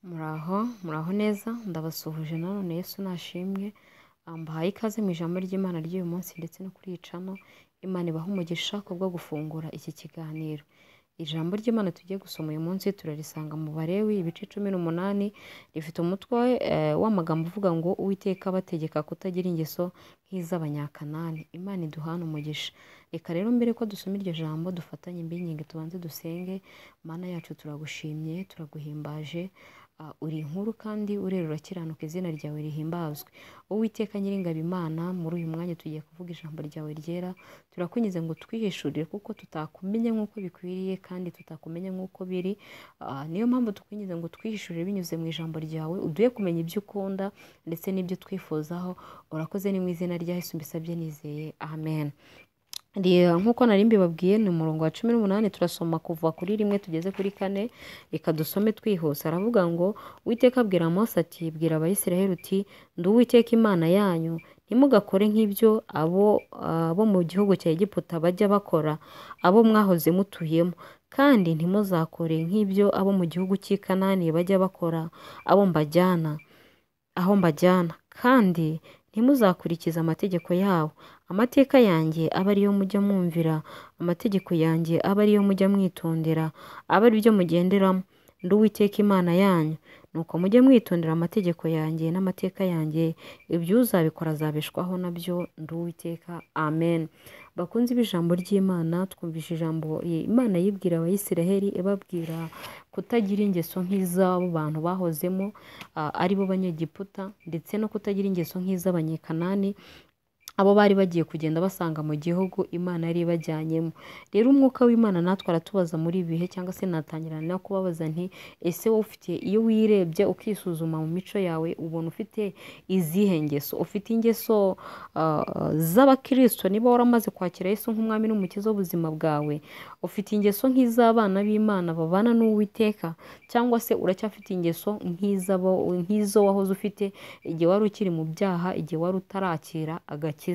Muraho, muraho neza, ndabasuhuje nanone Yesu nashimwe, mbahaye ikaze mu ijambo ry'Imana ry'uyu munsi ndetse no kuri iyi channel. Imana ibahe umugisha kubwo gufungura iki kiganiro. Ijambo ry'Imana tugiye gusoma uyu munsi turarisanga mu Balewi ibice 18, rifite umutwe w'amagambo uvuga ngo Uwiteka abategeka kutagira ingeso nk'iz'Abanyakanani. Imana iduhane umugisha. Reka rero mbere ko dusoma iryo jambo dufatanye imbinginge tubanze dusenge. Mana yacu turagushimye, turaguhimbaje, uri inkuru kandi urera urakiranuka, izina ryawe rihimbazwe. Uwiteka Nyiringabo Imana, muri uyu mwanya tugiye kuvuga ijambo ryawe ryera, turakwinginze ngo twihishurire kuko tutakumenya nk'uko bikwiriye kandi tutakumenya nk'uko biri. Niyo mpamvu tukwinginze ngo twihishurire binyuze mu ijambo ryawe, uduhe kumenya ibyo ukunda ndetse n'ibyo twifuzaho. Urakoze, ni mu izina rya Yesu mbisabye nizeye, amen. Nk'uko nari mbibabwiye, ni umurongo wa 18, turasoma kuva kuri 1 tugeze kuri 4. Reka dusome twihuse. Aravuga ngo Uwiteka abwira Mose ati, bwira Abayisiraheli uti, ndi Uwiteka Imana yanyu, ntimugakore nk'ibyo abo mu gihugu cya Egiputa bajya bakora, abo mwahoze mutuyemo, kandi ntimuzakore nk'ibyo abo mu gihugu cy'i Kanani bajya bakora, abo mbajyana, aho mbajyana, kandi ntimuzakurikize amategeko yabo. Amateka yanjye abe ariyo mujya mwumvira, amategeko yanjye abe ariyo mujya mwitondera, abe ari byo mugenderamo. Ndi Uwiteka Imana yanyu. Nuko mujye mwitondera amategeko yanjye n'amateka yanjye, ibyo uzabikora azabeshwaho nabyo. Ndi Uwiteka. Amen. Bakunzi b'ijambo ry'Imana, twumvishe ijambo Imana yibwira Abayisiraheli ibabwira kutagira ingeso nk'iz'abo bantu bahozemo, ari bo Banyegiputa, ndetse no kutagira ingeso nk'iz'Abanyekanani, abo bari bagiye kugenda basanga mu gihugu Imana yari ibajyanyemo. Rero umwuka w'Imana natwe aratubaza muri ibi bihe, cyangwa se natangira no kubabaza nti, ese wowe ufite, iyo wirebye ukisuzuma mu mico yawe, ubona ufite izihe ngeso? Ufite ingeso z'abakristo niba waramaze kwakira Yesu nk'umwami n'umukiza w'ubuzima bwawe? Ufite ingeso nk'iz'abana b'Imana babana n'Uwiteka, cyangwa se uracyafite ingeso nk'izo wahoze ufite igihe wari ukiri mu byaha, igihe wari utarakira agakiza?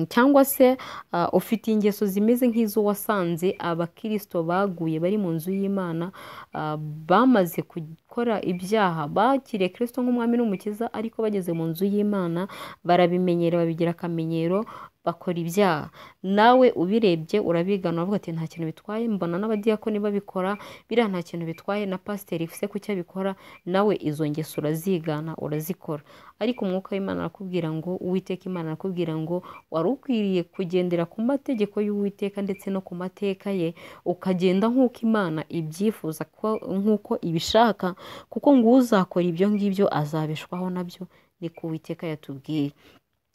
Cyangwa se ufite ingeso zimeze nk'izo wasanze abakristo baguye bari mu nzu y'Imana, bamaze gukora ibyaha, bakiriye Kristo nk'umwami n'umukiza, ariko bageze mu nzu y'Imana barabimenyera, babigira akamenyero, bakora ibyaha. Nawe ubirebye urabigana, uravuga ati nta kintu bitwaye, mbona n'abadiyakoni babikora, biriya nta kintu bitwaye, na pasiteri se kuki abikora? Nawe izo ngeso urazigana, urazikora. Ariko umwuka w'Imana arakubwira ngo, Uwiteka Imana arakubwira ngo wari ukwiriye kugendera ku mategeko y'Uwiteka ndetse no ku mateka ye, ukagenda nk'uko Imana ibyifuza, nk'uko ibishaka, kuko ngo uzakora ibyo ngibyo azabeshwaho nabyo. Niko Uwiteka yatubwiye.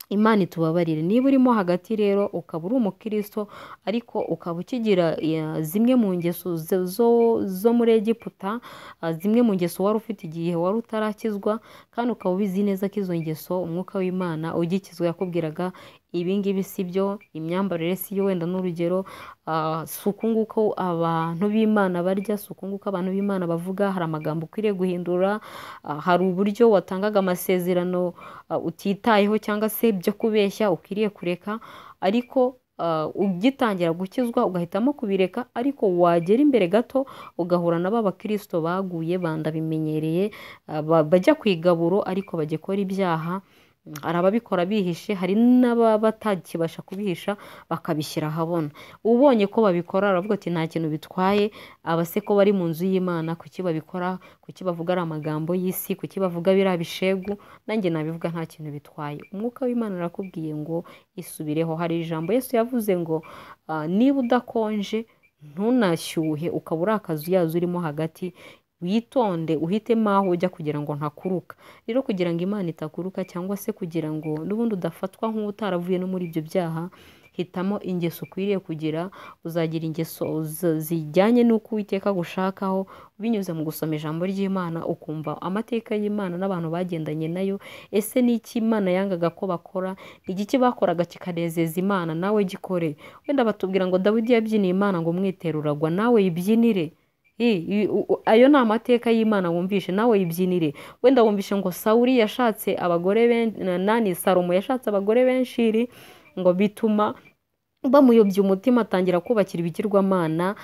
Imana itubabarire. Niba urimo hagati rero ukaba uri umukristo ariko ukaba ukigira zimwe mu ngeso zo muri Egiputa, zimwe mu ngeso wari ufite igihe wari utarakizwa, kandi ukaba ubizi neza ko izo ngeso umwuka w'Imana ugikizwa yakubwiraga ibi ngibi si byo, imyambarire si yo, wenda n'urugero, si uku nguko abantu b'Imana barya, si uku nguko abantu b'Imana bavuga, hari amagambo ukwiriye guhindura, hari uburyo watangaga amasezerano utitayeho cyangwa se byo kubeshya ukwiriye kureka, ariko ugitangira gukizwa ugahitamo kubireka, ariko wagera imbere gato ugahura na ba bakristo baguye bandabimenyereye, bajya ku igaburo ariko bagikora ibyaha. Hari ababikora bihishe, hari n'ababa batakibasha kubihisha bakabishyira ahabona. Ubonye ko babikora aravuga ati nta kintu bitwaye, abase ko bari mu nzu y'Imana, kuki babikora, kuki bavuga ari amagambo y'isi, kuki bavuga biriya bishegu, nanjye nabivuga nta kintu bitwaye. Umwuka w'Imana arakubwiye ngo isubireho. Hari ijambo Yesu yavuze ngo niba udakonje ntunashyuhe, ukaba uri akazuyazi urimo hagati, witonde uhitemo aho ujya kugira ngo ntakuruka. Rero kugira ngo Imana itakuruka, cyangwa se kugira ngo n'ubundi udafatwa nk'utaravuye no muri ibyo byaha, hitamo ingeso ukwiriye kugira. Uzagira ingeso zijyanye n'uko Uwiteka agushakaho, binyuze mu gusoma ijambo ry'Imana, ukumva amateka y'Imana n'abantu bagendanye nayo. Ese ni iki Imana yangaga ko bakora? Ni iki bakoraga kikanezeza Imana? Nawe gikore. Wenda batubwira ngo Dawidi yabyiniye Imana ngo umwitero uragwa, nawe yibyinire. Ayo ni amateka y'Imana wumvishe, nawe yibyinire. Wenda wumvishe ngo Sawuli yashatse abagore benshi, nani Salomo yashatse abagore benshi, ngo bituma Bamuyobye umutima, atangira kubakira ibigirwamana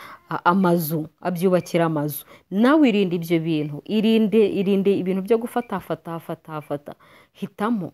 amazu, abyubakira amazu. Nawe irinde ibyo bintu, irinde ibintu byo gufata fata fata fata, hitamo.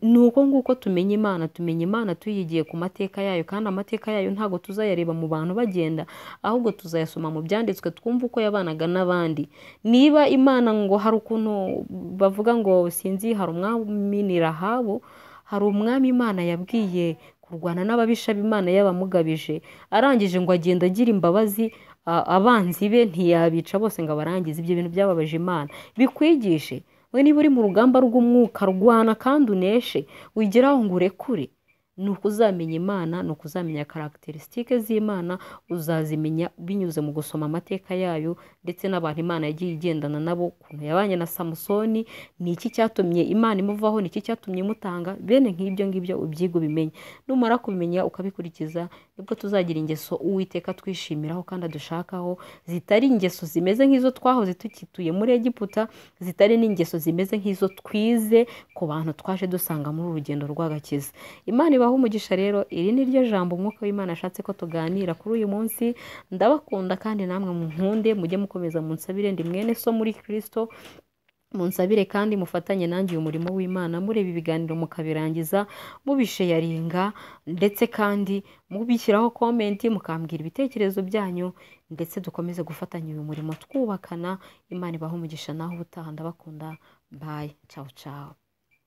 Ni uko nguko tumenya Imana, tumenya Imana tuyigiye ku mateka yayo, kandi amateka yayo ntabwo tuzayareba mu bantu bagenda, ahubwo tuzayasoma mu byanditswe, twumve uko yabanaga n'abandi. Niba Imana ngo hari ukuntu bavuga ngo sinzi, hari umwami ni Rahabu, hari umwami Imana yabwiye kurwana n'ababisha b'Imana yabamugabije, arangije ngo agenda agira imbabazi abanzi be, ntiyabica bose ngo abarangize. Ibyo bintu byababaje Imana. Bikwigishe we, niba uri mu rugamba rw'umwuka, rwana kandi uneshe, wigeraho ngo urekure. Ni uko uzamenya Imana, ni uko uzamenya caractéristiques z'Imana, uzazimenya binyuze mu gusoma amateka yayo ndetse n'abantu Imana yagiye igendana nabo, ukuntu yabanye na Samusoni, ni iki cyatumye Imana imuvaho, ni iki cyatumye imutanga, bene nk'ibyo ngibyo ubyiga ubimenye. Numara kubimenya ukabikurikiza, nibwo tuzagira ingeso Uwiteka twishimiraho kandi adushakaho, zitari ingeso zimeze nk'izo twahoze tukituye muri Egiputa, zitari n'ingeso zimeze nk'izo twize ku bantu twaje dusanga muri uru rugendo rw'agakiza. Imana ibahe umugisha. Rero iri ni ryo jambo Umwuka w'Imana ashatse ko tuganira kuri uyu munsi. Ndabakunda kandi namwe munkunde, mujye mukomeza munsabire, ndi mwene so muri Kristo, munsabire kandi mufatanye nanjye uyu murimo w'Imana, mureba ibiganiro mukabirangiza, mubisharinga, ndetse kandi mubishyiraho comment, mukambwira ibitekerezo byanyu, ndetse dukomeze gufatanya uyu murimo twubakana. Imana ibahe umugisha, naho ubutaha, ndabakunda. Bye, ciao ciao.